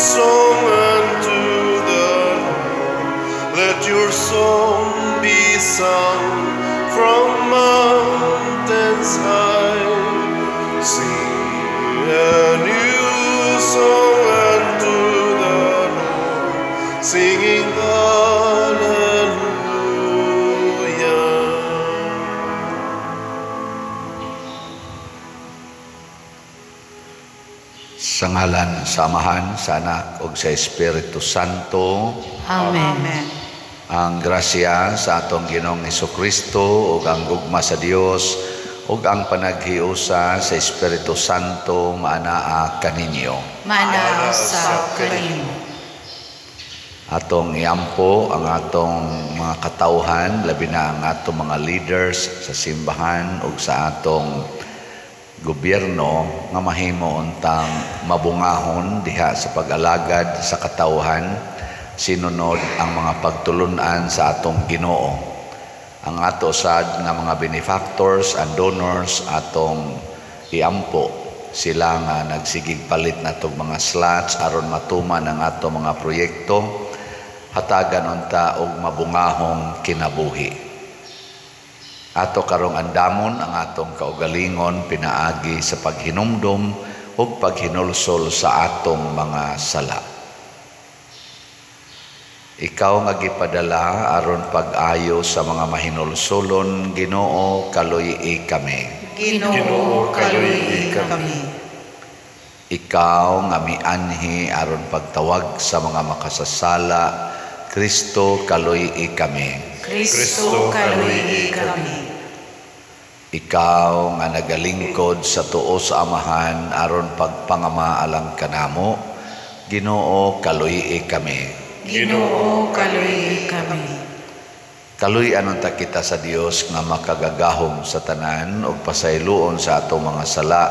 song unto the Lord. Let your song be sung from mountains high. Sing a new song unto the Lord, singing Hallelujah. Sa ngalan sa Amahan, sa Anak ug sa Espiritu Santo. Amen. Ang grasya sa atong Ginoong Hesukristo ug ang gugma sa Dios ug ang panaghiusa sa Espiritu Santo maanaa kaninyo. Maanaa usab kanimo. Atong iampo ang atong mga katawhan, labi na ang atong mga leaders sa simbahan ug sa atong gobyerno nga mahimo untang mabungahon diha sa pag-alagad sa katawhan, sinunod ang mga pagtulun-an sa atong Ginoo. Ang ato sad nga mga benefactors and donors atong iampo sila nga nagsigig palit natong mga slots aron matuman ang ato mga proyekto, hatagan unta og mabungahong kinabuhi. Ato karong andamon ang atong kaugalingon pinaagi sa paghinumdom ug paghinulsol sa atong mga sala. Ikaw nga gipadala aron pag-ayo sa mga mahinulsolon, Ginoo, kaluy-i kami. Ginoo, kaluy-i kami. Ikaw nga mianhi aron pagtawag sa mga makasasala, Kristo, kaluy-i kami. Kristo, kaluy-i kami. Ikaw nga nagalingkod sa tuo sa Amahan aron pagpangama alang kanamo, Ginoo, kaluy-i kami. Ginoo, kaluy-i kami. Kaluy-an unta kita sa Dios nga makagagahom sa tanan ug pasayloon sa atong mga sala.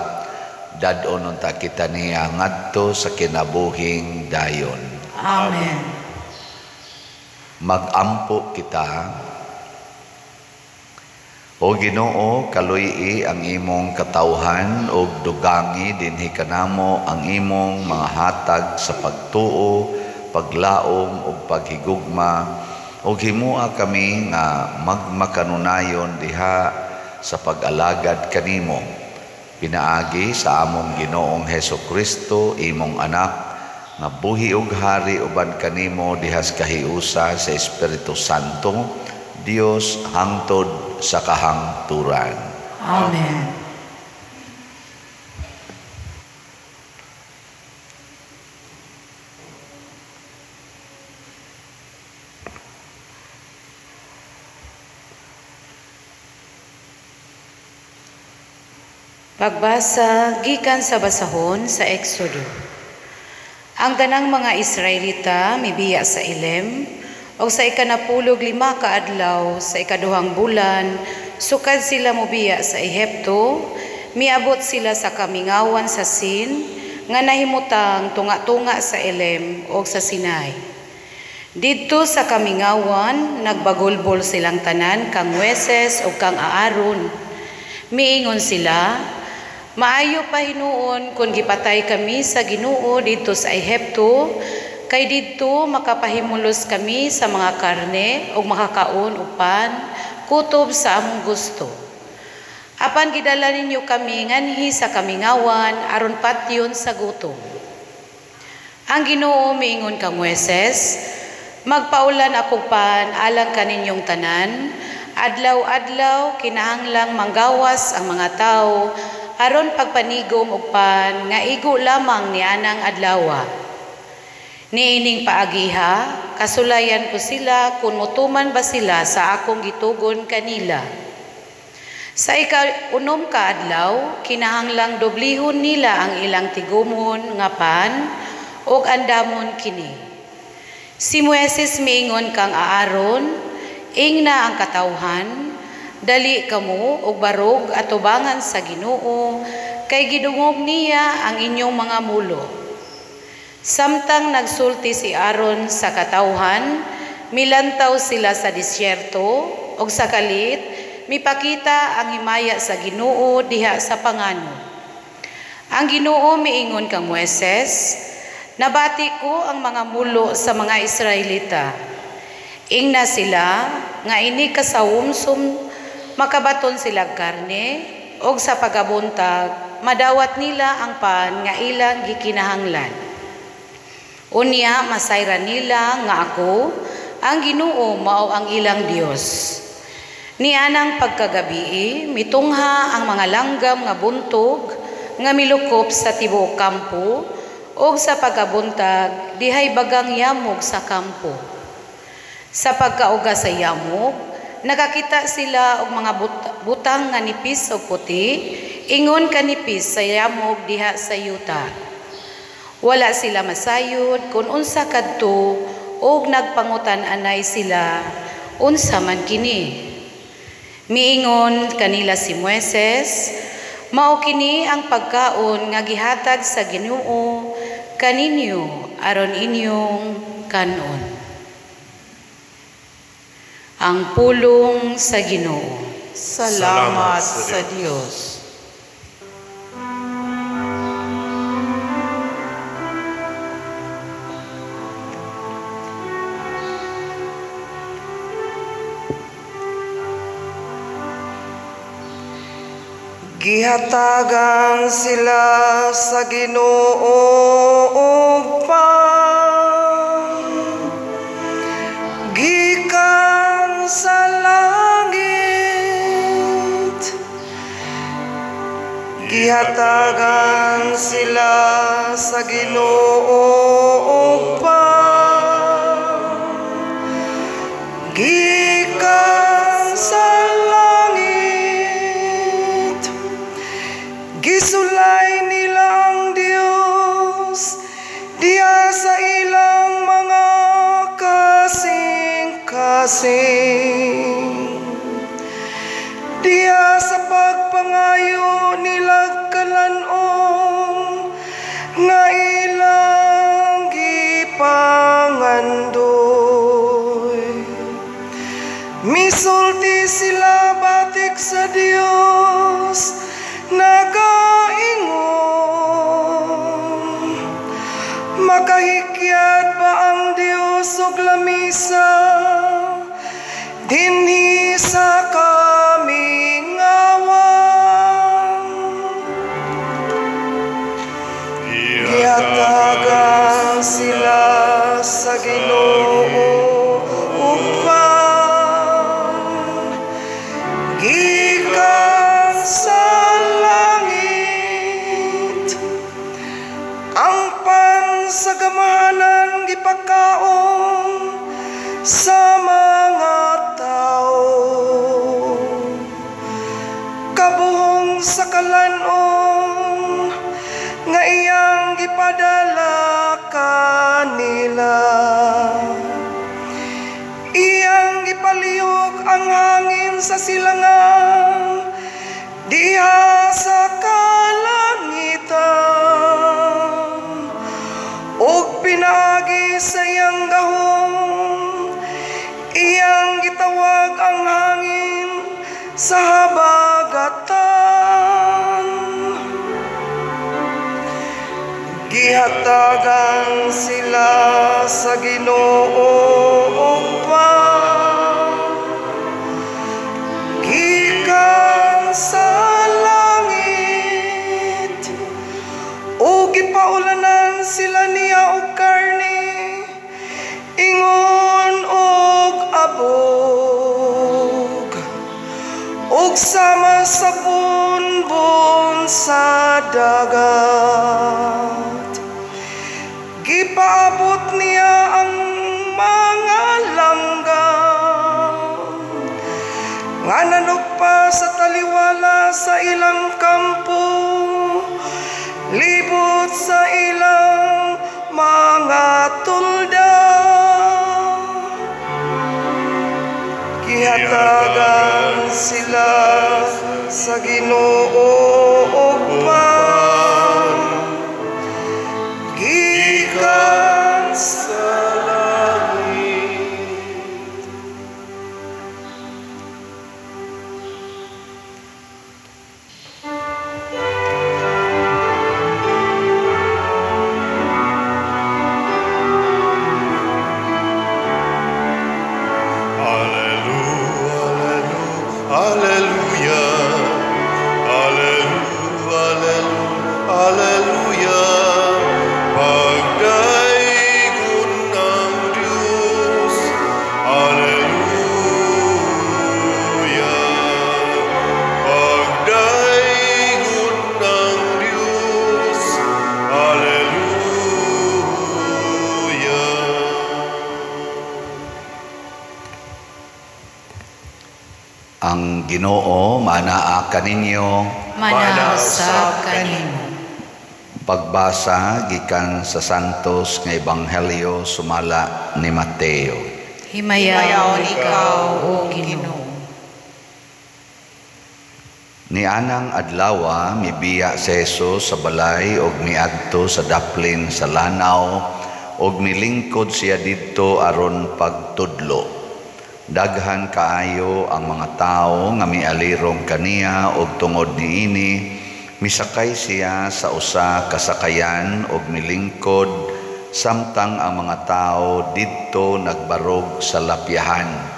Dad-on unta kita niya ngadto sa kinabuhing dayon. Amen. Magampo kita. O Ginoo, kaluy-i ang imong katawhan ug dugangi dinhi kanamo ang imong mga hatag sa pagtuo, paglaom ug paghigugma, ug himoa kami nga magmakanunayon diha sa pag-alagad kanimo. Pinaagi sa among Ginoong Hesukristo, imong anak, nga buhi ug hari uban kanimo dihas kahiusa sa Espiritu Santo, Dios hangtod sa kahangturan. Amen. Pagbasa gikan sa basahon sa Exodo. Ang tanang mga Israelita mibiya sa Elem og sa 15 ka adlaw sa ikaduhang bulan sukad sila mobiya sa Ehipto, miabot sila sa kamingawan sa Sin nga nahimutang tunga-tunga sa Elem og sa Sinai. Didto sa kamingawan nagbagulbol silang tanan kang Moises ug kang Aaron. Miingon sila, maayo pa hinuon kung gipatay kami sa Ginoo didto sa Ehipto, kay didto makapahimulos kami sa mga karne ug makakaon og pan kutob sa among gusto. Apan gidala ninyo kami nganhi sa kamingawan aron patyon sa gutom. Ang Ginoo miingon kang Moises, magpaulan ako pan alang kaninyong tanan, adlaw-adlaw kinahanglang manggawas ang mga tawo aron pagpanigom og pan nga igo lamang nianang adlawa. Niining paagiha, kasulayan ko sila kung mutuman ba sila sa akong gitugon kanila. Sa ikaunom ka adlaw, kinahanglang doblihon nila ang ilang tigumon nga pan ug andamon kini. Si Moises miingon kang Aaron, ingna ang katawhan, dali kamo og barog atubangan sa Ginoo, kay gidungog niya ang inyong mga mulo. Samtang nagsulti si Aaron sa katawhan, milantaw sila sa disyerto ug sa kalit mipakita ang himaya sa Ginoo diha sa pangano. Ang Ginoo miingon kang Moises, Nabati ko ang mga mulo sa mga Israelita. Ingna sila nga ini kasawumsum makabaton sila karne og sa pagabuntag madawat nila ang pan nga ilang gikinahanglan. Unya masayran nila nga ako ang Ginoo mao ang ilang Dios. Nianang pagkagabii mitungha ang mga langgam nga buntog nga milukop sa tibuok kampo og sa pagabuntag dihay bagang yamog sa kampo. Sa pagkauga sa yamog, nakakita sila og mga butang nga nipis og puti, ingon kanipis sa yamog diha sa yuta. Wala sila masayod kung unsa kadto og nagpangutan-anay sila unsa man kini. Miingon kanila si Moises, mao kini ang pagkaon nga gihatag sa Ginoo kaninyo aron inyong kanon. Ang pulong sa Ginoo. Salamat sa Dios. Gihatagan sila sa Ginoo og pan gikan sa langit. Gihatagan sila sa Ginoo og pan gikan sa langit. Gisulay nila ang Dios diha sa ilang mga kasing-kasing. Diha sa pagpangayo nila kalan-on nga ilang gipangandoy. Misulti sila batik sa Dios nagaingon, makahikyat ba ang Dios og lamisa dinhi sa kamingawan? Gihatagan sila sa Ginoo og pan gikan sa langit. Ang pan sa gamahanan gipakaon sa mga tao. Kabuhong sa kalan-on nga iyang gipadala kanila. Iyang gipalihok ang hangin sa silangan diha sa kalangitan, ug pinaagi sa iyang gahom iyang gitawag ang hangin sa habagatan. Gihatagan sila sa Ginoo og pan gikan sa langit, ug gipaulanan sila niya og karne ingon og abog, ug sama sa bunbon sa dagat. Gipaabot niya ang mga langgam nga nanugpa sa taliwala sa ilang kampo, libot sa ilang mga tulda. Gihatagan sila sa Ginoo og pan gikan sa langit. Ang Ginoo manaa kaninyo, Manaa usab kanimo. Pagbasa gikan sa Santos nga Ebanghelyo sumala ni Mateo. Himayaon ikaw, O Ginoo. Nianang adlawa mibiya si Jesus sa balay og miadto sa daplin sa lanaw og milingkod siya didto aron pagtudlo. Daghan kaayo ang mga tawo nga mialirong kaniya og tungod niini misakay siya sa usa ka sakayan og milingkod samtang ang mga tawo didto nagbarog sa lapyahan.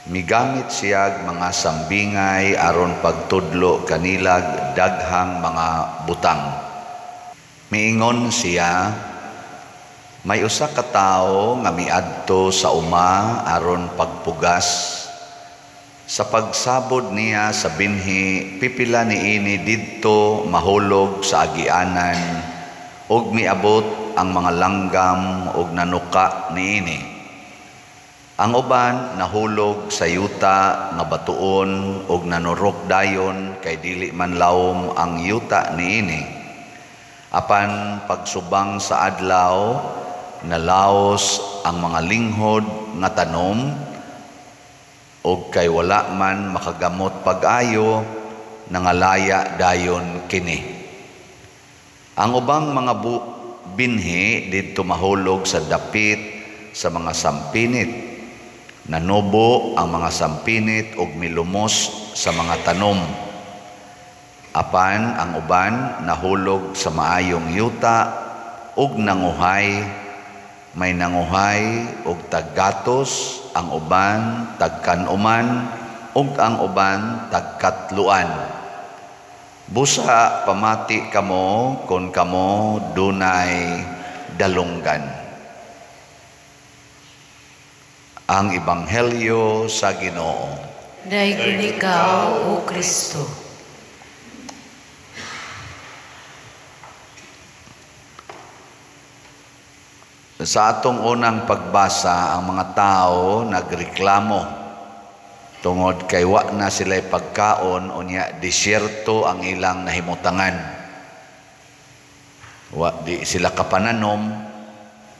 Migamit siyag mga sambingay aron pagtudlo kanilag daghang mga butang. Miingon siya, may usa ka tawo nga miadto sa uma aron pagpugas. Sa pagsabod niya sa binhi, pipila niini didto mahulog sa agianan ug miabot ang mga langgam ug nanuka niini. Ang uban nahulog sa yuta nga batuon ug nanurok dayon kay dili man lawom ang yuta niini. Apan pagsubang sa adlaw, nalaos ang mga linghod nga tanom ug kay wala man makagamot pag-ayo, nangalaya dayon kini. Ang ubang mga binhi didto mahulog sa dapit sa mga sampinit. Nanubo ang mga sampinit ug milumos sa mga tanom. Apan ang uban nahulog sa maayong yuta ug nanguhay. May nanguhay og taggatos, ang uban tagkanuman, ug ang uban tagkatluan. Busa pamati kamo kon kamo dunay dalunggan. Ang Ebanghelyo sa Ginoo. Daigom ikaw, O Kristo. Sa atong unang pagbasa, ang mga tao nagreklamo tungod kay wa na sila'y pagkaon, unya disyerto ang ilang nahimutangan. Wa di sila kapananom,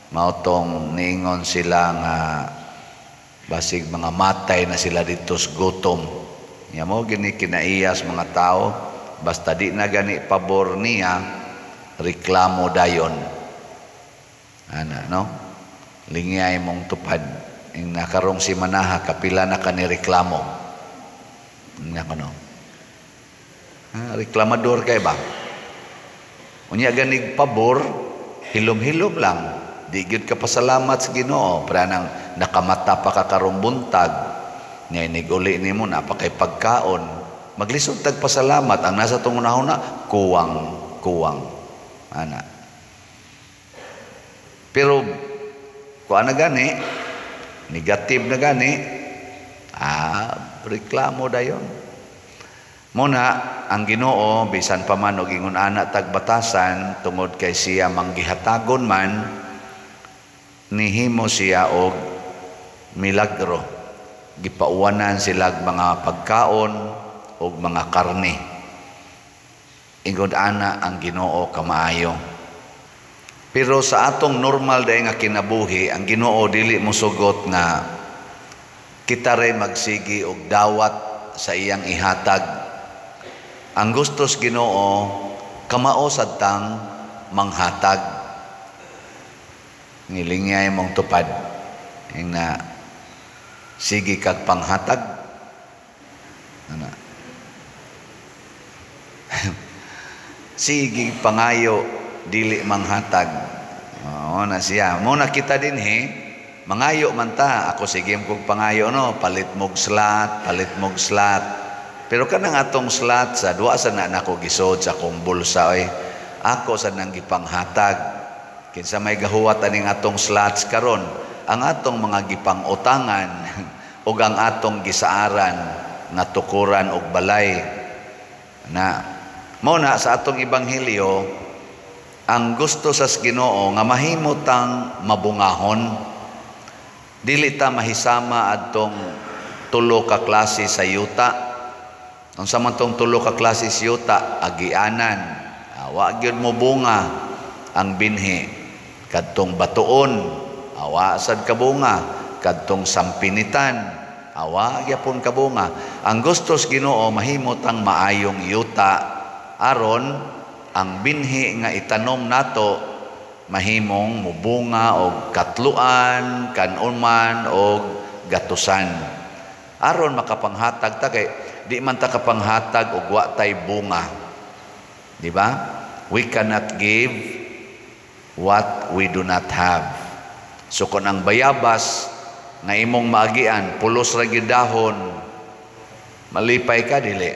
mao tong niingon sila nga basig mga matay na sila dito sa gutom. Nya mo gini kinaiyas mga tao, basta di na gani pabor niya, reklamo dayon. Ana, no? Lingay mong tupad. Ing nakarong si Manaha, kapila na ka ni reklamo. Nga ko, no? Ha, reklamador kay ba? Unya ganig pabor, hilom-hilom lang. Di gyud ka pasalamat sa Ginoo, para nang nakamata pa ka karong buntag, nga inig-uli nimo napakay pagkaon. Maglisod tag pasalamat, ang nasa tong unahuna, kuwang, kuwang. Ana. Pero kuan na gani, negative na gani, reklamo dayon. Muna ang Ginoo bisan pa man og ingon ana tag batasan tungod kay siya manggihatagon man, nihimo siya og milagro. Gipauwanan sila mga pagkaon og mga karne. Ingon ana ang Ginoo kamaayo. Pero sa atong normal day nga kinabuhi, ang Ginoo dili mosugot nga kita ray magsigi og dawat sa iyang ihatag. Ang gustos Ginoo kamao sad tang manghatag. Ngilingay mong tupad ing na sige kag panghatag. Ana. Sige pangayo dili manghatag. Oo na siya. Mo na kita dinhi, mangayo man ta. Ako sige kog pangayo no, palit mog slat, palit mog slat. Pero kanang atong slat sa duwa sa na nako gisod sa akong bulsa oy. Ako sa nang gipanghatag. Kinsa may gahuwat aning atong slots karon, ang atong mga gipang-utangan ug ang atong gisaaran nga tukuran og balay. Na mao na sa atong ebanghelyo, ang gusto sa Ginoo nga mahimo tang mabungahon. Dili ta mahisama adtong Tulo ka klase sa yuta. Unsa man tong tulo ka klase sa yuta? Agianan, wa gyud mo bunga ang binhi. Kadtong batuon, awa sad kabunga. Kadtong sampinitan, awa gyapon kabunga. Ang gusto sa Ginoo, mahimo tang maayong yuta aron ang binhi nga itanom nato mahimong mubunga og katluan, kanuman og gatusan. Aron makapanghatag ta, kay di man ta kapanghatag og wa tay bunga. Di ba? We cannot give what we do not have. So kung ang bayabas nga imong maagian pulos ra gyud dahon, malipay ka, dili?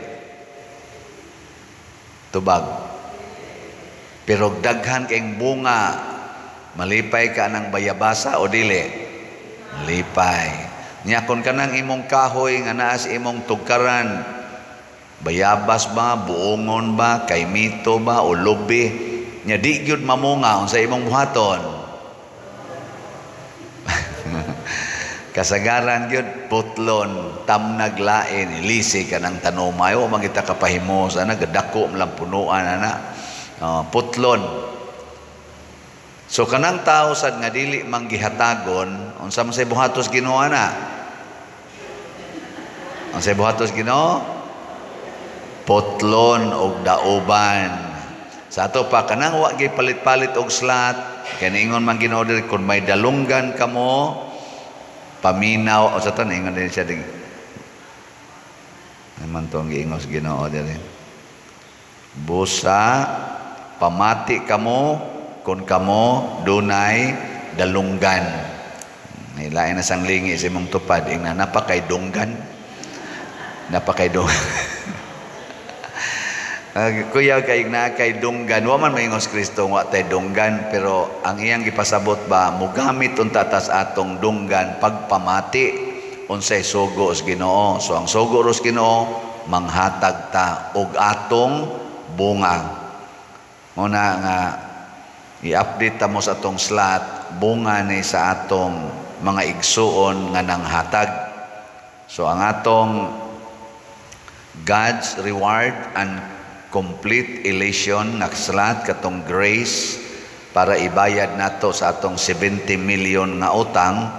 Tubag. Pero daghan kayong bunga, malipay ka ng bayabasa o dili? Malipay. Nya kon kanang imong kahoy nga naa sa imong tugkaran, bayabas ba, buongon ba, kaymito ba, o lubi, nya di gyud mamunga, unsa imong buhaton? Kasagaran gyud putlon, tamnag lain, ilisi ka ng tanomay, o magita kapahimos, ana, gadako lang punuan, ana. Putlon. So kanang tao sad nga dili manggihatagon, unsa man say buhatos Ginoo ana? Unsay buhatos Ginoo? Putlon og dauban. Sa ato pa kanang wa gyud palit-palit og slot, kay niingon man Ginoo diri, kung may dalunggan kamo, paminaw o sa tan ingon din siya diri. Naman tong giingos Ginoo diri. Busa pamati kamo kung kamo dunay dalunggan. Lain na sang lingi sa imong tupad, ingna napakay dunggan. Napakay dunggan. Kuya kay na kay dunggan, wa man maingos Kristo wa tay dunggan, pero ang iyang gipasabot ba, mugamit unta tas atong dunggan pagpamati unsay sugo sa Ginoo. So ang sugo ros Ginoo, manghatag ta og atong bunga. Muna nga i-update ta mo sa atong slot, bunga ni sa atong mga igsuon nga nanghatag. So ang atong God's reward and complete elation nga slot, katong grace para ibayad nato sa atong 70 million nga utang,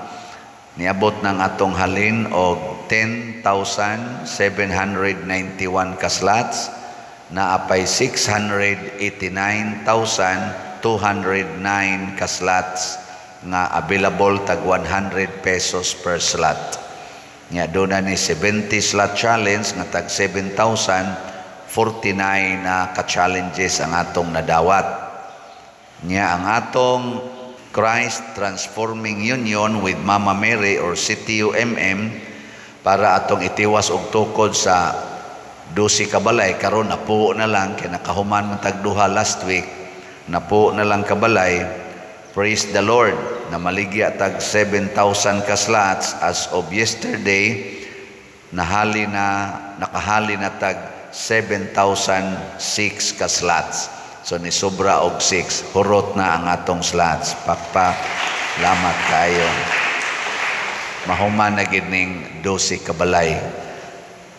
niabot ng atong halin og 10,791 ka slots, naapay 689,209 ka slots nga available, tag 100 pesos per slot. Nya doon na ni 70 slot challenge nga tag 7,049 na ka-challenges ang atong nadawat. Nya ang atong Christ Transforming Union with Mama Mary or CTUMM para atong itiwas og tukod sa 12 kabalay, karon napuo na lang kay nakahuman man tag duha last week, napuo na lang kabalay. Praise the Lord, na maligya tag 7,000 ka slots as of yesterday, nahali na, nakahali na tag 7,006 ka slots. So ni sobra og 6, hurot na ang atong slots. Pakpak, lamat kaayo. Mahuman na gid ning 12 kabalay.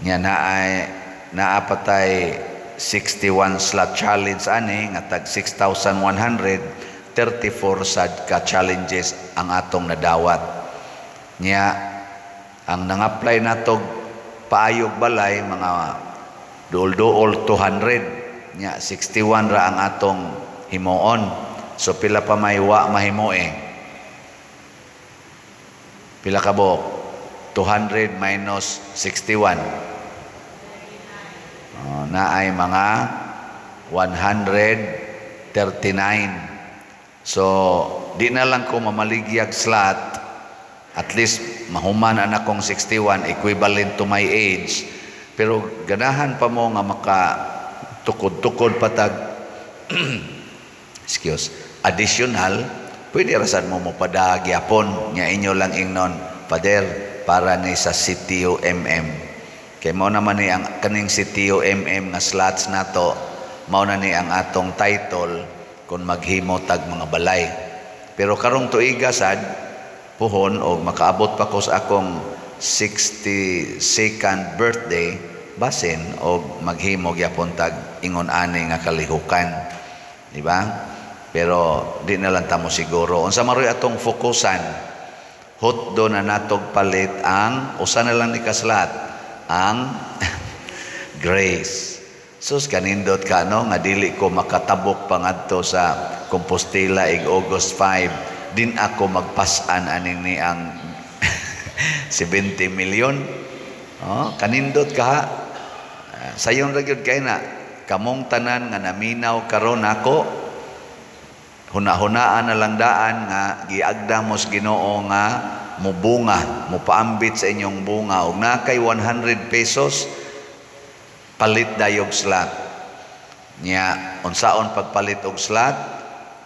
Nya naay naapatay 61 slot challenge ani nga tag 6,134 sad ka challenges ang atong nadawat. Nya ang nang-apply natog paayog balay mga duol-duol 200, nya 61 ra ang atong himuon. So pila pa may wa mahimo eh? Pila ka buok? 200 minus 61. Oh, naay mga 139. So di na lang ko mamaligyag slot, at least mahuman na akong 61, equivalent to my age. Pero ganahan pa mo nga maka tukod-tukod patag excuse, additional, pwede rasan mo mo padagyapon. Nya inyo lang ingnon, "Father, para ni sa CTUMM." Kay mao naman ni ang kaning CTUMM nga slots nato, mao na ni ang atong title kung maghimo tag mga balay. Pero karong tuiga sad puhon og makaabot pa ko sa akong 62nd birthday, basin og maghimo gyapon tag ingon ani nga kalihukan, di ba? Pero di na lang ta mo siguro unsa maroy atong fokusan. Hutdo na natog palit ang usa na lang ni ka slot, ang grace. Sus, kanindot ka, no, nga dili ko makatabok pangadto sa Compostela ig August 5. Din ako magpasan aning ni ang 70 million. Oh, kanindot ka ha. Sayon ra gyud kay na kamong tanan nga naminaw karon nako, huna-hunaan na lang daan nga giagda mo sa Ginoo nga mubunga, mupaambit sa inyong bunga. Og na kay 100 pesos, palit dayog slot. Nya unsaon pagpalit og slot?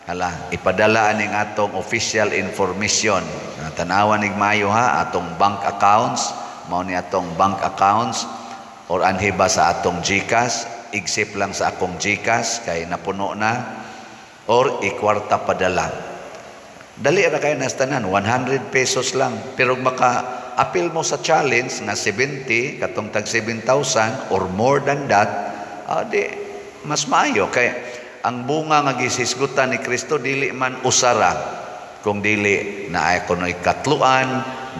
Hala, ipadala aning atong official information. Tanawan nig maayo ha, atong bank accounts, mao ni atong bank accounts or anhi ba sa atong GCash, igsip lang sa akong GCash kay napuno na, or ikwarta padala. Dali ra kayo nas tanan, 100 pesos lang. Pero maka apil mo sa challenge nga 70, katong tag 7,000 or more than that, di mas maayo kay ang bunga nga gisisgutan ni Kristo dili man usara, kung dili na ay kunoy katluan,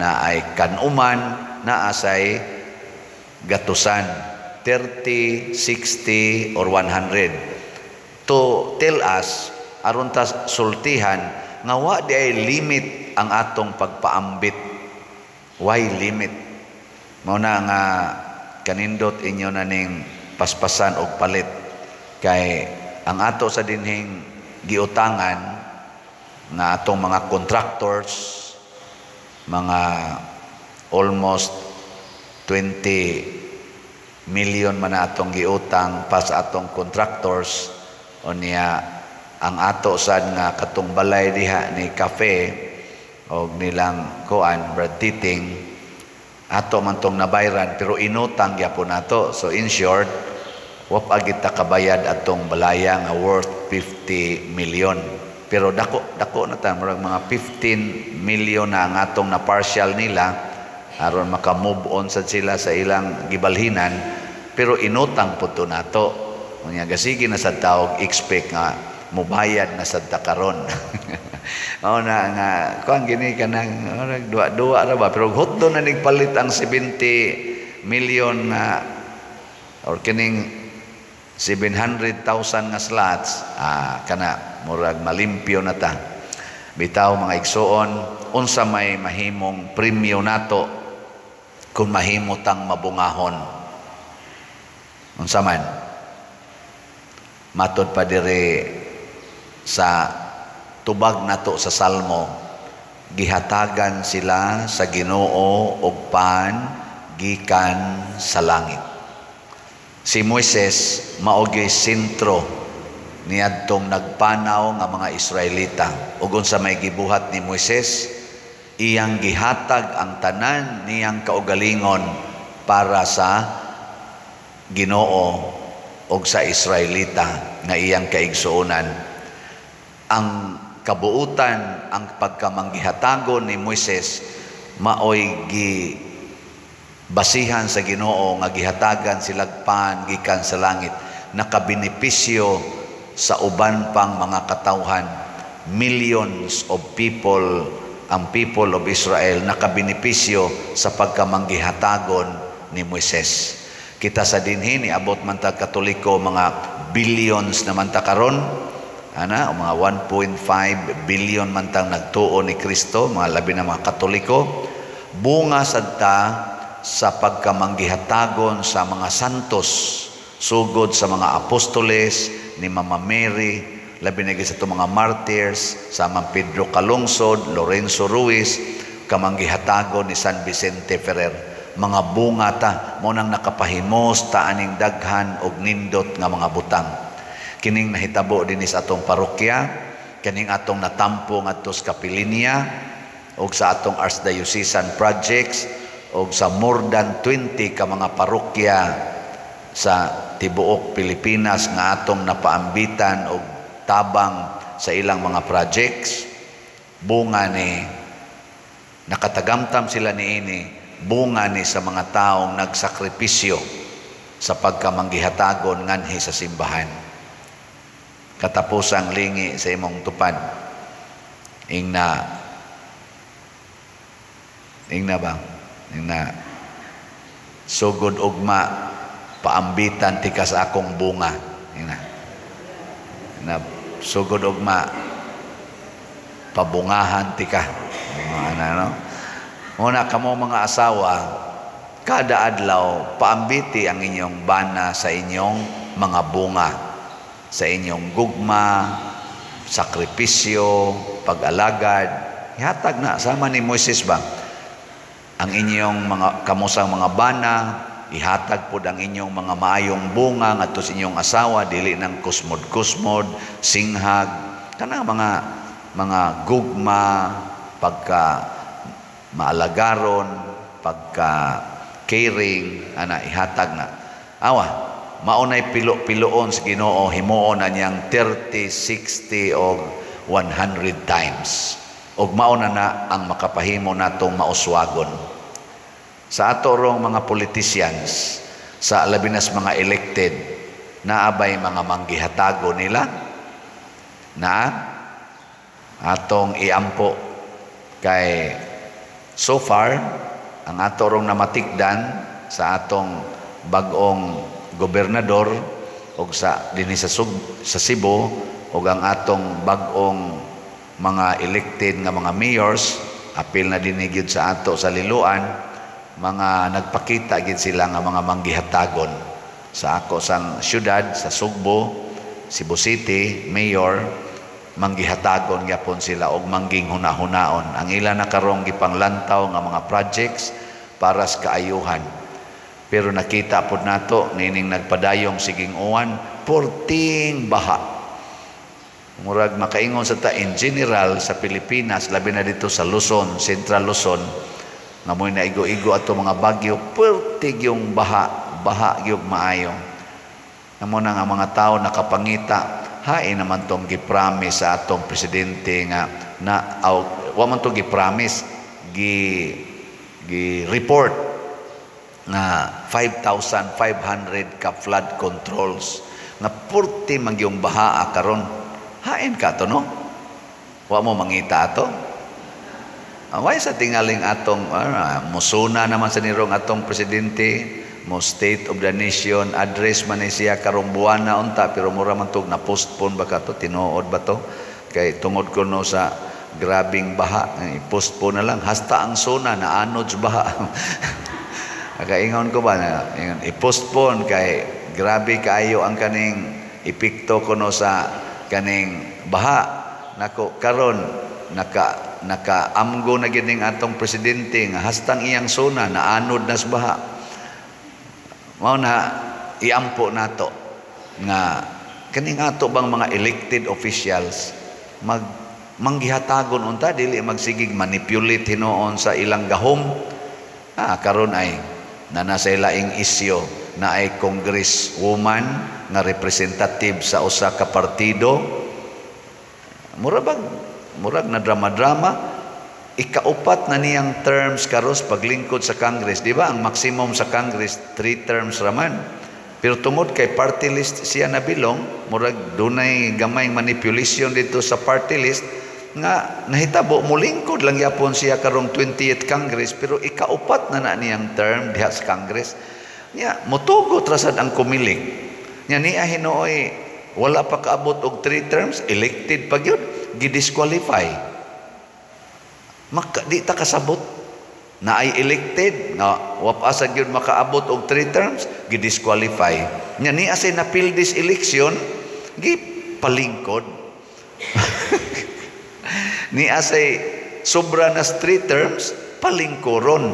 na ay kanuman, na asay gatusan, 30, 60 or 100, to tell us, aron ta sultihan nga wa di ay limit ang atong pagpaambit. Why limit? Mao na nga kanindot inyo na ning paspasan og palit, kay ang ato sa dinhing giutangan nga atong mga contractors, mga almost 20 million man na atong giutang pa sa atong contractors. Unya ang ato sad nga katong balay diha ni cafe og nilang kuan Brad Titing, ato man tong nabayran pero inutang gyapon nato. So in short, wa pa gid ta kabayad atong balaya nga worth 50 million, pero dako dako na ta, murag mga 15 million na ang atong na partial nila aron maka-move on sad sila sa ilang gibalhinan, pero inutang pud to nato. Unya gasige na sad tawag expect nga mubayad na sad ta karon. Mao na nga kuan gini kanang duwa-duwa ra ba, pero hutdo na nigpalit ang 70 million na or kining 700,000 nga slots, kana murag malimpyo na ta. Bitaw, mga igsuon, unsa may mahimong premyo nato kung mahimo tang mabungahon? Unsa man? Matod pa diri sa tubag nato sa Salmo, gihatagan sila sa Ginoo og pan gikan sa langit. Si Moises mao gyud sentro niadtong nagpanaw nga mga Israelita. Ug unsa may gibuhat ni Moises? Iyang gihatag ang tanan niyang kaugalingon para sa Ginoo og sa Israelita nga iyang kaigsuonan. Ang kabuutan, ang pagkamanggihatagon ni Moises maoy gi basihan sa Ginoo nga gihatagan silag pan gikan sa langit, nakabenepisyo sa uban pang mga katawhan. Millions of people, ang people of Israel, nakabenepisyo sa pagkamanggihatagon ni Moises. Kita sa dinhi, niabot man ta Katoliko, mga billions naman ta karon ana, o mga 1.5 billion man tang nagtuo ni Kristo, mga labi na mga Katoliko. Bunga sad ta sa pagkamanggihatagon sa mga santos, sugod sa mga apostoles, ni Mama Mary, labi na sa itong mga martyrs, sa Mang Pedro Calungsod, Lorenzo Ruiz, kamanggihatagon ni San Vicente Ferrer. Mga bunga ta mo nang nakapahimos ta aning daghan og nindot nga mga butang. Kining nahitabo dinhi sa atong parokya, kining atong natampo ngadto sa Kapilinya og sa atong archdiocesan projects og sa more than 20 ka mga parokya sa tibuok Pilipinas nga atong napaambitan og tabang sa ilang mga projects. Bunga ni nakatagamtam sila niini. bunga ni sa mga taong nagsakripisyo sa pagkamanggihatagon nganhi sa simbahan. Katapusang lingi sa imong tupad. Ingna ingna ba? Ingna sugod ugma paambitan tika sa akong bunga. Ingna. Na sugod ugma pabungahan tika. Ano, no? Muna kamo mga asawa, kada adlaw paambiti ang inyong bana sa inyong mga bunga, sa inyong gugma, sakripisyo, pag-alagad. Ihatag na sama ni Moises ba? Ang inyong mga kamusang mga bana, ihatag pod ang inyong mga maayong bunga ngadto sa inyong asawa, dili nang kusmod-kusmod, singhag, kanang mga gugma, pagka maalagaron, pagka caring, ana ihatag na. Awa, maunay pilo-piloon sa Ginoo, himuon na niyang 30, 60 og 100 times. Og mauna na ang makapahimo natong mauswagon. Sa ato rong mga politicians, sa labinas mga elected, naabay mga manggihatago nila, na atong iampo kay so far ang ato rong namatikdan sa atong bag-ong gobernador og sa dinhi sa sa Cebu og ang atong bag-ong mga elected nga mga mayors, apil na dinhi gyud sa ato sa Liloan, mga nagpakita gid sila nga mga manggihatagon. Sa ako sang syudad sa Sugbo, Cebu City, mayor, manggihatagon gyapon sila og mangging hunahunaon. Ang ila na karong gipanglantaw nga mga projects para sa kaayuhan. Pero nakita pod nato nining nagpadayong siging uwan, porting baha. Murag makaingon sa ta in general sa Pilipinas, labi na dito sa Luzon, Central Luzon, nga mo'y naigo-igo ato mga bagyo, pertig yung baha, baha yung maayo. Namo na nga mga tao nakapangita, hain naman tong gipromise sa atong presidente nga na aw, wa man tong gipromise, gi report nga 5,500 ka flood controls nga purti man yung baha karon. Hain ka to, no? Wa mo mangita ato? Away sa tingaling atong musuna naman sa nirong atong presidente, mo State of the Nation address man ni siya karong buwana unta, pero mura man tog na postpone ba ka to, tinuod ba to? Kay tungod kuno sa grabing baha, i-postpone na lang hasta ang sona na anod sa baha. Kaingon ko ba na i-postpone kay grabe kaayo ang kaning epekto kuno sa kaning baha. Nako karon naka amgo na gid ning atong presidente nga hastang iyang sona naanod na sa baha. Mao na iampo nato nga kaning ato bang mga elected officials mag manggihatagon unta, dili magsigig manipulate hinuon sa ilang gahom. Karon ay nana sa laing isyu na ay congresswoman nga representative sa usa ka partido. Murag na drama-drama, ikaupat na niyang terms karos paglingkod sa Congress. Di ba ang maximum sa Congress 3 terms raman? Pero tungod kay party list siya nabilong, murag dunay gamay manipulation dito sa party list nga nahitabo mulingkod lang yapon siya karong 20th Congress, pero ikaupat na na niyang term diha sa Congress. Nya motugot ra sad ang Comelec. Nya niya hinuoy wala pa kaabot og 3 terms, elected pa gyud, gidisqualify. Di ta kasabot na ay elected nga wa pa sa gyud makaabot og 3 terms, gidisqualify. Nya niya say napil this election, gipalingkod. Niya say sobra na 3 terms, palingkoron.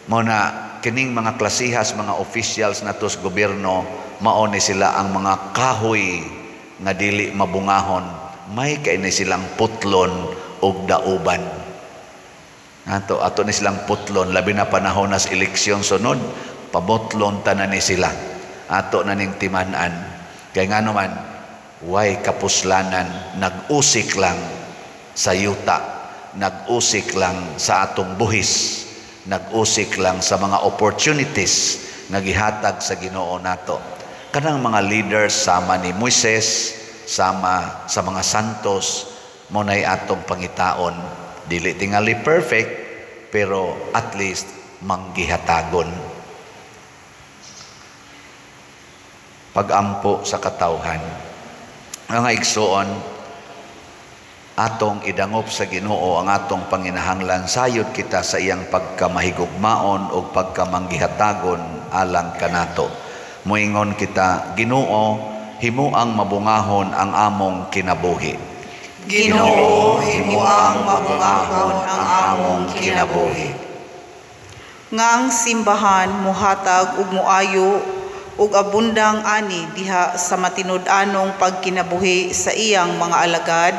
Mao na kining mga klasihas, mga officials nato sa gobyerno, mao ni sila ang mga kahoy nga dili mabungahon, may kay ni silang putlon og dauban. Ato ato ni silang putlon, labi na panahon nas eleksyon sunod, pabutlon tanan ni sila. Ato na ning timan-an. Kay ngano man, way kapuslanan, nag-usik lang sa yuta, nag-usik lang sa atong buhis, nag-usik lang sa mga opportunities nga gihatag sa Ginoo nato. Kanang mga leaders sama ni Moises, sama sa mga santos, mo nay atong pangitaon. Dili tingali perfect, pero at least manggihatagon. Pagampo sa katawhan. Mga igsoon, atong idangop sa Ginoo ang atong panginahanglan, sayod kita sa iyang pagkamahigugmaon o pagkamanggihatagon alang kanato. Moingon kita, Ginoo, himuang mabungahon ang among kinabuhi. Ginoo, himuang mabungahon ang among kinabuhi. Nga ang simbahan muhatag ug muayo ug abundang ani diha sa matinud-anong pagkinabuhi sa iyang mga alagad,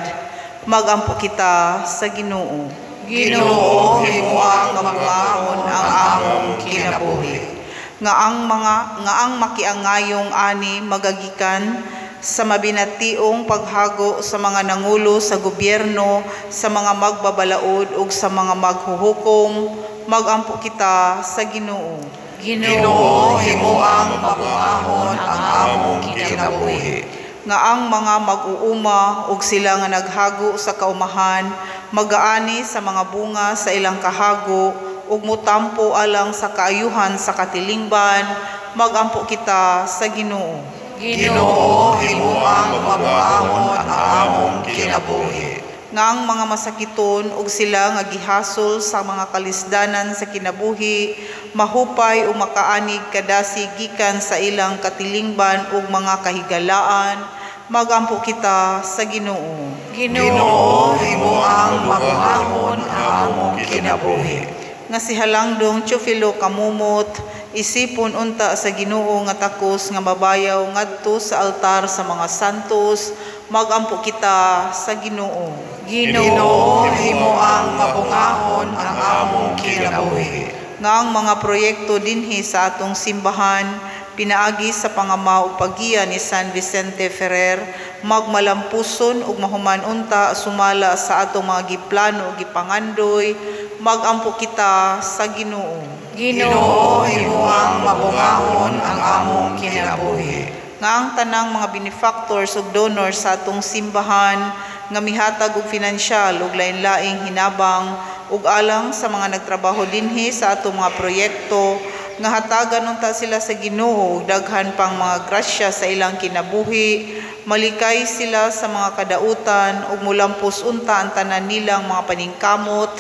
magampo kita sa Ginoo. Ginoo, himuang mabungahon ang among kinabuhi. Nga ang makiangayong ani magagikan sa mabinationg paghago sa mga nangulo sa gobyerno, sa mga magbabalaod ug sa mga maghuhukom, magampo kita sa Ginoo. Ginoo, himuang mabungahon ang among kinabuhi. Nga ang mga mag-uuma ug sila nga naghago sa kaumahan, magaani sa mga bunga sa ilang kahago ug mutampo alang sa kaayuhan sa katilingban, magampo kita sa Ginoo. Ginoo, himuang mabungahon ang among kinabuhi. Nga ang mga masakiton ug sila nga gihasol sa mga kalisdanan sa kinabuhi, mahupay o makaanig kadasi gikan sa ilang katilingban ug mga kahigalaan, magampo kita sa Ginoo. Ginoo, himuang mabungahon ang among kinabuhi. Nga si Halangdong Teofilo Kamumot, isipon unta sa Ginoo nga takos nga mabayaw ngadto sa altar sa mga santos, magampo kita sa Ginoo. Ginoo, himuang mabungahon ang among kinabuhi. Nga ang mga proyekto dinhi sa atong simbahan pinaagi sa pangama ug paggiya ni San Vicente Ferrer, magmalampuson ug mahuman unta sumala sa atong mga giplano ug gipangandoy, magampo kita sa Ginoo. Ginoo, himuang mabungahon ang among kinabuhi. Nga ang tanang mga benefactors ug donors sa atong simbahan nga mihatag og finansyal ug lain-laing hinabang ug alang sa mga nagtrabaho dinhi sa atong mga proyekto, nga hatagan unta sila sa Ginoo ug daghan pang mga grasya sa ilang kinabuhi, malikay sila sa mga kadautan ug mulampos unta ang tanan nilang mga paningkamot,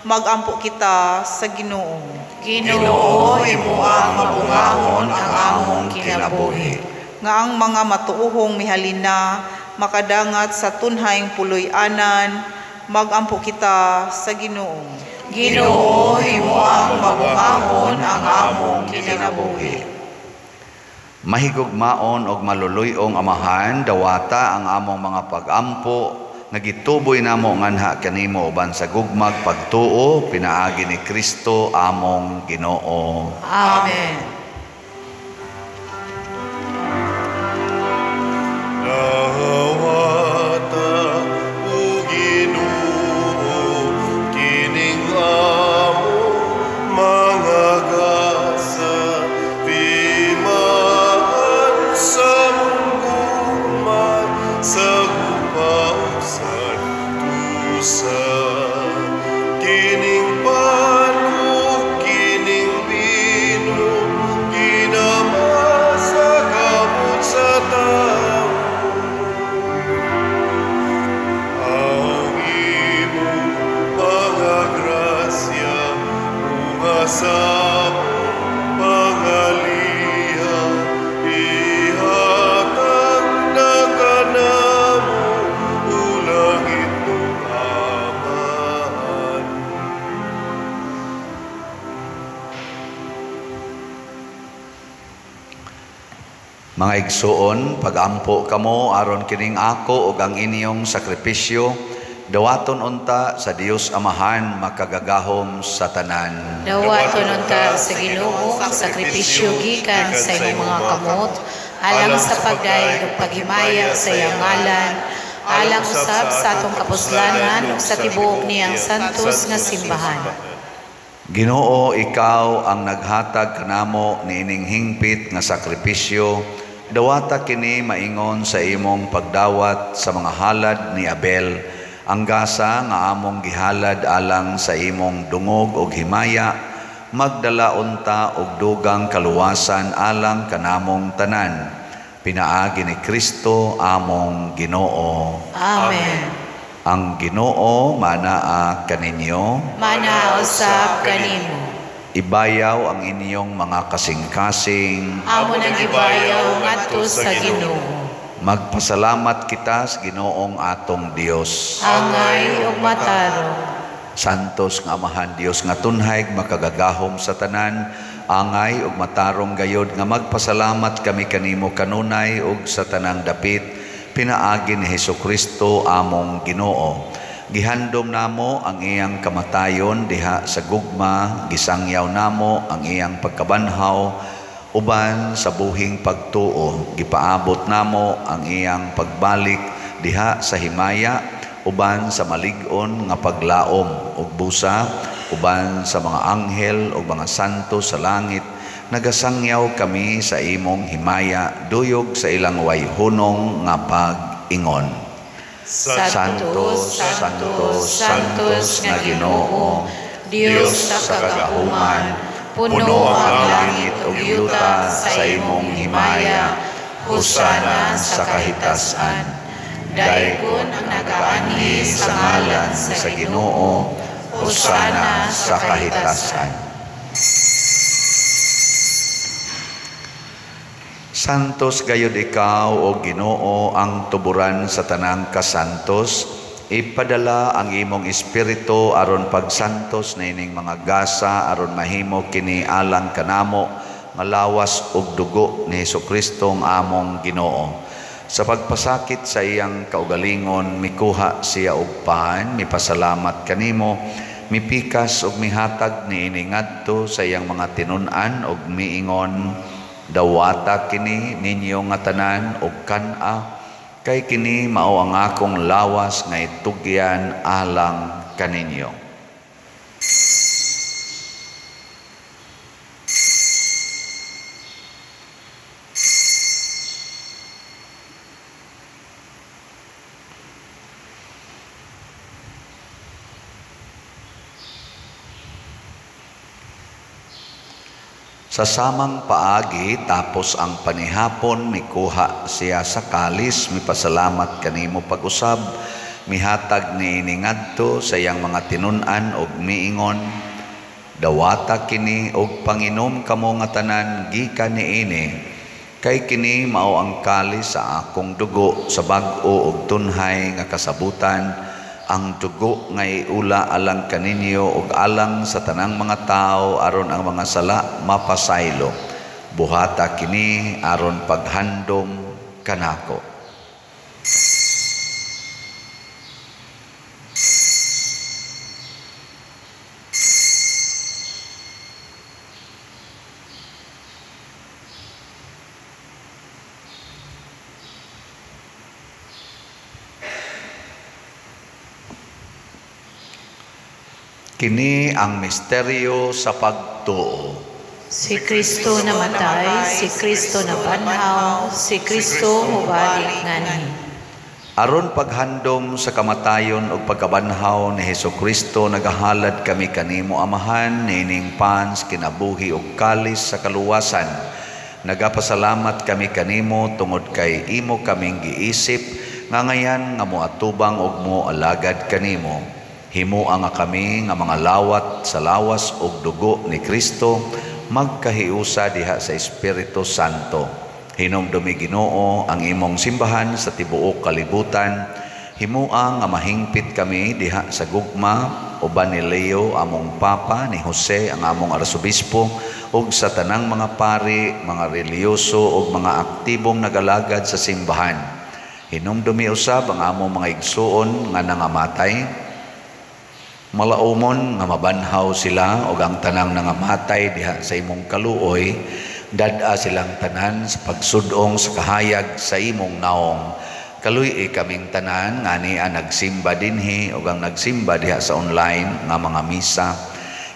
magampo kita sa Ginoo. Ginoo, himuang mabungahon ang among kinabuhi. Nga ang mga matuohong mihalina makadangat sa tunhayng puloy-anan, magampo kita sa Ginoo. Ginoo, himuang mabungahon ang among kinabuhi. Mahigugmaon og maluluy-ong Amahan, dawata ang among mga pagampo nga gituboy namo nganha kanimo uban sa gugmag pagtuo pinaagi ni Kristo among Ginoo. Amen. Dawata o Ginoo kining among mga gasa, timaan sa mong sa gupa ug santusa. Kining pan ug kining bino, ginama sa kamot sa tawo. Ang imong mga grasya, mga sa pangaliha, ihatag na kanamo, o langit nung Amahan. Mga igsuon, pagampo kamo aron kining ako ug ang inyong sakripisyo, dawaton unta sa Dios Amahan makagagahom sa tanan. Dawaton unta sa Ginoo ang sakripisyo gikan sa imong mga kamot, alang sa pagdayeg ug paghimaya sa iyang ngalan, alang usab sa atong kapuslanan ug sa tibuok niyang santos nga simbahan. Ginoo, ikaw ang naghatag kanamo niining hingpit nga sakripisyo. Dawata kini maingon sa imong pagdawat sa mga halad ni Abel. Ang gasa nga among gihalad alang sa imong dungog og himaya, magdala unta og dugang kaluwasan alang kanamong tanan. Pinaagi ni Kristo among Ginoo. Amen. Ang Ginoo manaa kaninyo. Manaa usab kanimo. Ibayaw ang inyong mga kasing-kasing. Amo nang ibayaw ngadto sa Ginoo. Magpasalamat kita sa Ginoong atong Dios. Angay ug matarong. Santos nga Amahan Dios nga tunhay makagagahom sa tanan, angay ug matarong gayod nga magpasalamat kami kanimo kanunay ug sa tanang dapit pinaagi ni Hesukristo among Ginoo. Gihandom namo ang iyang kamatayon diha sa gugma, gisangyaw namo ang iyang pagkabanhaw uban sa buhing pagtuo, gipaabot namo ang iyang pagbalik diha sa himaya uban sa malig-on nga paglaom ug busa uban sa mga anghel ug mga santo sa langit. Nagasangyaw kami sa imong himaya duyog sa ilang wayhunong nga pag-ingon. Santo, Santo, Santos nga Ginoo, Dios sa kagahuman, puno ang langit ug yuta sa imong himaya. Hosana sa kahitasan. Daygon ang nagaanhi sa ngalan sa Ginoo, hosana sa kahitasan. Santos gayud ikaw, o Ginoo, ang tuburan sa tanang kasantos. Ipadala ang imong espiritu aron pagsantos na ining mga gasa aron mahimo kini alang kanamo nga lawas ug dugo ni Hesukristo ang among Ginoo. Sa pagpasakit sa iyang kaugalingon, mikuha siya og pan, mipasalamat kanimo, mipikas ug mihatag niini ngadto sa iyang mga tinun-an ug miingon, dawata kini ninyo nga tanan og kan-a, kay kini mao ang akong lawas nga itugyan alang kaninyo. Sa samang paagi, tapos ang panihapon, mikuha siya sa kalis, mipasalamat kanimo pag-usab, mihatag niini ngadto sa iyang mga tinun-an og miingon, dawata kini og panginom kamo nga tanan gikan niini, kay kini mao ang kalis sa akong dugo sa bag-o og tunhay nga kasabutan, ang dugo nga iula alang kaninyo ug alang sa tanang mga tao aron ang mga sala mapasaylo. Buhata kini aron paghandom kanako. Kini ang misteryo sa pagtuo. Si Kristo namatay, si Kristo nabanhaw, si Kristo mubalik nganhi. Aron paghandom sa kamatayon ug pagkabanhaw ni Hesukristo, nagahalad kami kanimo Amahan niining pans kinabuhi ug kalis sa kaluwasan. Nagapasalamat kami kanimo tungod kay imo kaming giisip nga ngayan nga moatubang ug moalagad kanimo. Himoa nga kami nga mga lawat sa lawas ug dugo ni Kristo magkahiusa diha sa Espiritu Santo. Hinumdumi Ginoo ang imong simbahan sa tibuok kalibutan. Himoa nga mahingpit kami diha sa gugma uban ni Leo among Papa, ni Jose ang among arsobispo, ug sa tanang mga pari, mga relihiyoso ug mga aktibong nagalagad sa simbahan. Hinumdumi usab ang among mga igsuon nga nangamatay. Malaumon nga mabanhaw sila og ang tanang nangamatay diha sa imong kaluoy, dad-a silang tanan sa pagsudong sa kahayag sa imong naong. Kaluy-i kaming tanan ngani ang nagsimba dinhi ug ang nagsimba diha sa online nga mga misa.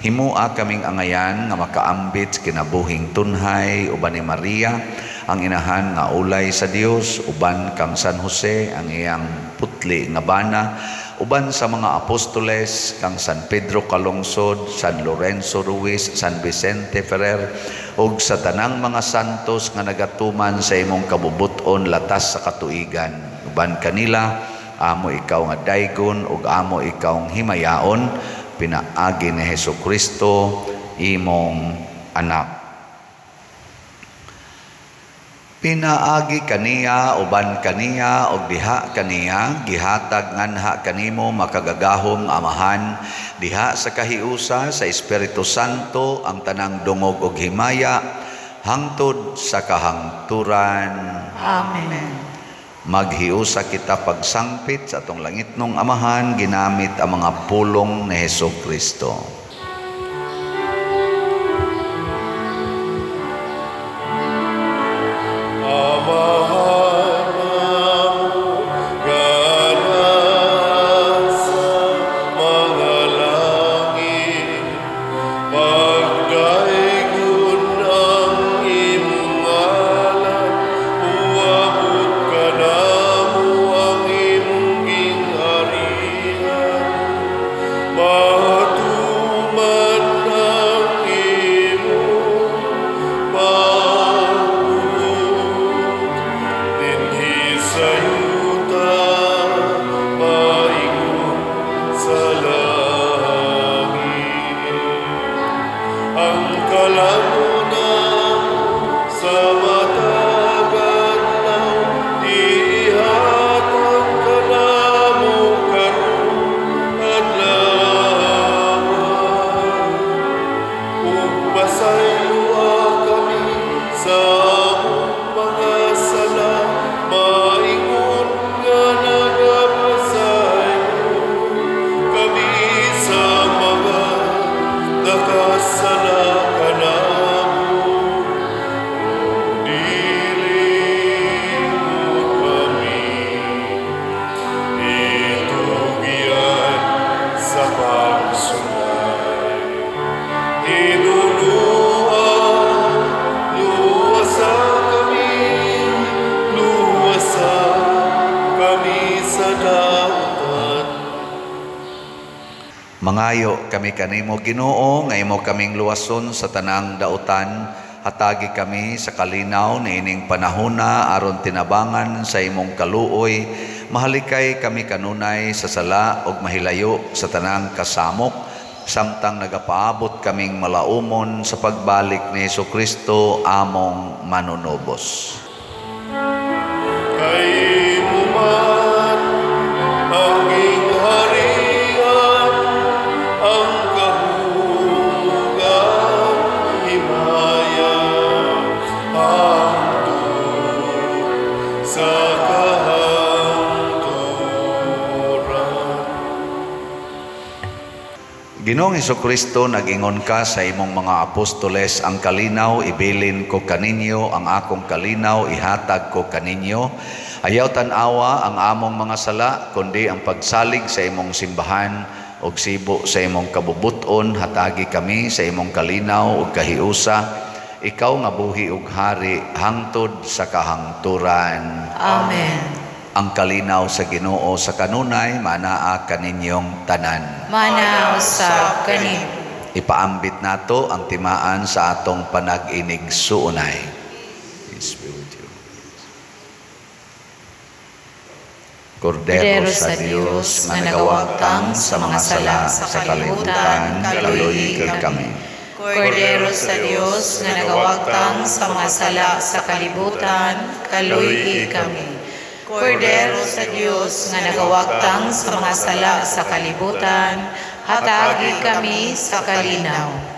Himua kaming angayan nga makaambit sa kinabuhing tunhay uban ni Maria, ang inahan nga ulay sa Dios, uban kang San Jose, ang iyang putli nga bana, uban sa mga apostoles kang San Pedro Calungsod, San Lorenzo Ruiz, San Vicente Ferrer, ug sa tanang mga santos nga nagatuman sa imong kabubuton latas sa katuigan. Uban kanila, amo ikaw nga daygon ug amo ikaw himayaon, pinaagi ni Hesukristo imong anak. Pinaagi kaniya, uban kaniya, og diha kaniya, gihatag nganha kanimo makagagahom Amahan, diha sa kahiusa sa Espiritu Santo ang tanang dungog og himaya, hangtod sa kahangturan. Amen. Maghiusa kita pagsangpit sa atong langitnong Amahan, ginamit ang mga pulong ni Hesukristo. Mangayo kami kanimo Ginoo nga imo kaming luwason sa tanang dautan, hatagi kami sa kalinaw niining panahona aron tinabangan sa imong kaluoy, mahalikay kami kanunay sa sala ug mahilayo sa tanang kasamok, samtang nagapaabot kaming malaumon sa pagbalik ni Hesukristo among manunubos. Kay man ang gingharian, ang kahugan, himaya, hangtod sa kahangturan. Ginoong Hesukristo, nag-ingon ka sa imong mga apostoles, ang kalinaw ibilin ko kaninyo, ang akong kalinaw ihatag ko kaninyo. Ayaw tan-awa ang among mga sala, kundi ang pagsalig sa imong simbahan ug sibo sa imong kabubuton, hatagi kami sa imong kalinaw ug kahiusa. Ikaw nga buhi ug hari hangtod sa kahangturan. Amen. Ang kalinaw sa Ginoo sa kanunay manaa kaninyong tanan. Manaa usab kanimo. Ipaambit nato ang timaan sa atong panag-inig suunay. Peace be with you. Kordero sa Dios nga nagawagtang sa mga sala sa kalibutan, kaluoyi kami. Kordero sa Dios nga nagawagtang sa mga sala sa kalibutan, kaluoyi kami. Kordero sa Dios nga nagawagtang sa mga sala sa kalibutan, hatagi kami sa kalinaw.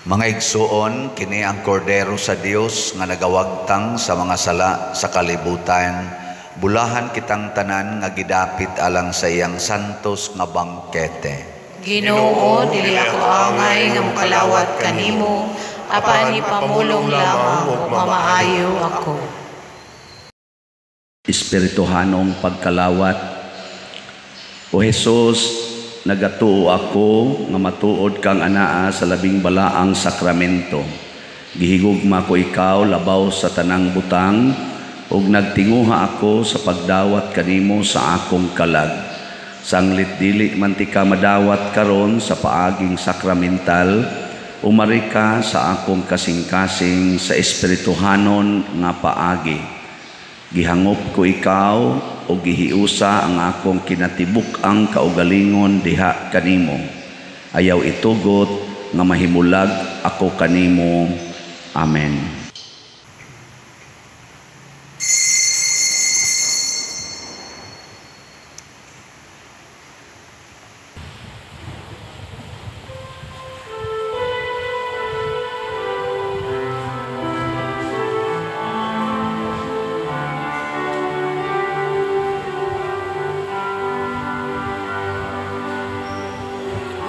Mga igsuon, kini ang kordero sa Dios nga nagawagtang sa mga sala sa kalibutan. Bulahan kitang tanan nga gidapit alang sa iyang santos nga bangkete. Ginoo, dili ako angay nga mokalawat kanimo, apan ipamulong lamang ug mamaayo ako. Espirituhanong pagkalawat. O Jesus, nagatuo ako nga matuod kang anaa sa labing balaang sakramento. Gihigugma ko ikaw labaw sa tanang butang ug nagtinguha ako sa pagdawat kanimo sa akong kalag. Sanglit dili man tika madawat karon sa paaging sakramental, umari ka sa akong kasing-kasing sa espirituhanon nga paagi. Gihangop ko ikaw o gihiusa ang akong kinatibuk-ang kaugalingon diha kanimo. Ayaw itugot nga mahimulag ako kanimo. Amen.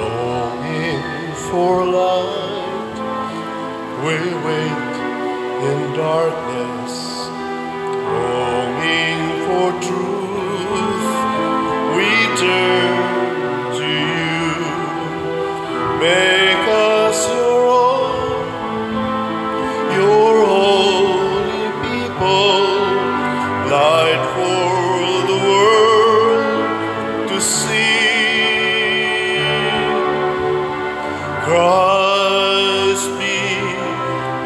Longing for light, we wait in darkness. Longing for truth, we turn to you. Make us your own, your holy people, light for the world to see. Christ be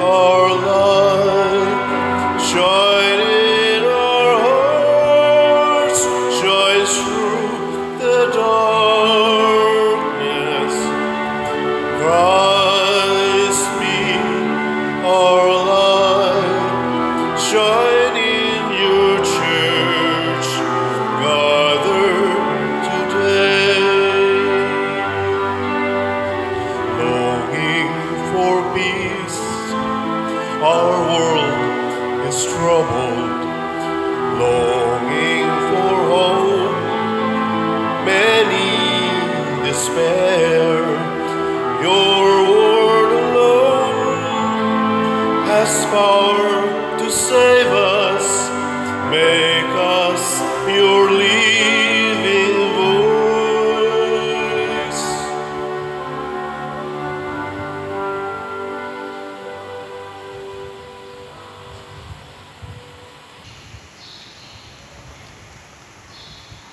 our light, shine in our hearts, shine through the darkness. Christ be our light, shine in your church, gathered today. Longing for peace, our world is troubled. Longing for hope, many despair. Your word alone has power to save us. Make us your living voice.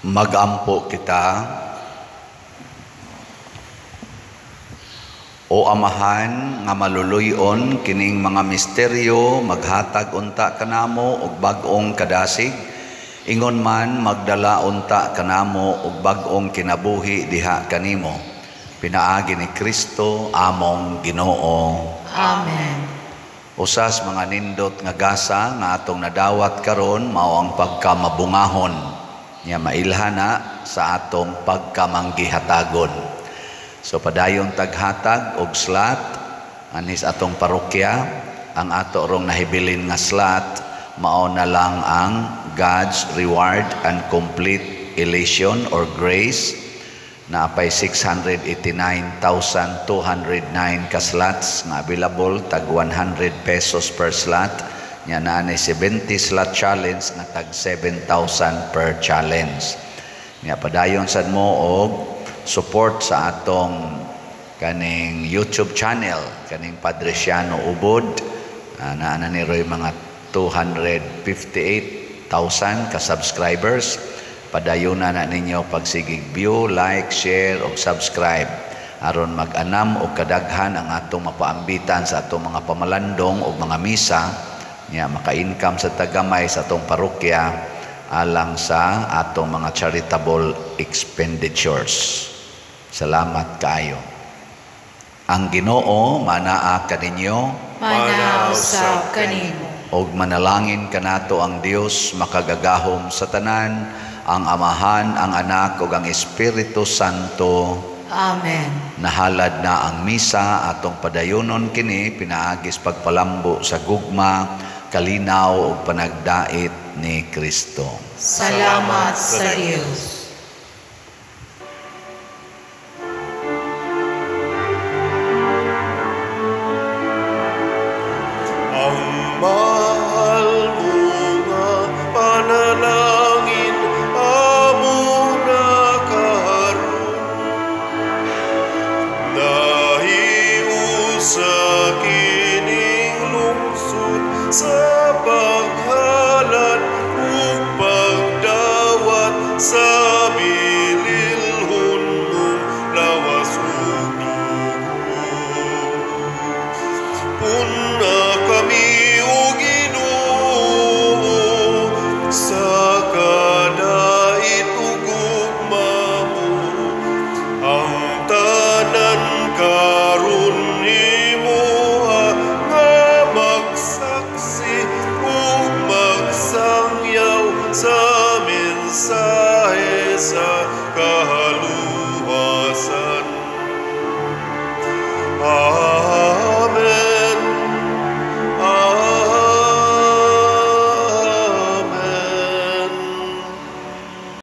Magampo kita. O Amahan nga maluluyon kining mga misteryo, maghatag unta kanamo og bag-ong kadasig, ingon man magdala unta kanamo og bag-ong kinabuhi diha kanimo. Pinaagi ni Kristo among Ginoo. Amen. Usas mga nindot nga gasa nga atong nadawat karon mao ang pagkamabungahon nya mailhana sa atong pagkamanggihatagon. So padayon taghatag og slot anis atong parokya. Ang ato rong nahibilin nga slot mao na lang ang God's reward and complete elation or grace na apay 689,209 ka slots nga available, tag 100 pesos per slot. Nya naa ni 70 slot challenge nga tag 7,000 per challenge. Nya padayon sad mo og support sa atong kaning YouTube channel, kaning Padre Siano Ubod. Naa na ni Roy mga 258,000 ka subscribers. Padayon na ninyo pagsigig view, like, share og subscribe aron mag-anam og kadaghan ang atong mapaambitan sa atong mga pamalandong og mga misa nya maka-income sa tagamay sa atong parokya alang sa atong mga charitable expenditures. Salamat kaayo. Ang Ginoo manaa kaninyo, Manaa usab kanimo. Og manalangin kanato ang Dios makagagahom sa tanan, ang Amahan, ang Anak ug ang Espiritu Santo. Amen. Nahalad na ang misa atong padayonon kini pinaagis pagpalambo sa gugma, kalinaw ug panagdait ni Kristo. Salamat sa Dios.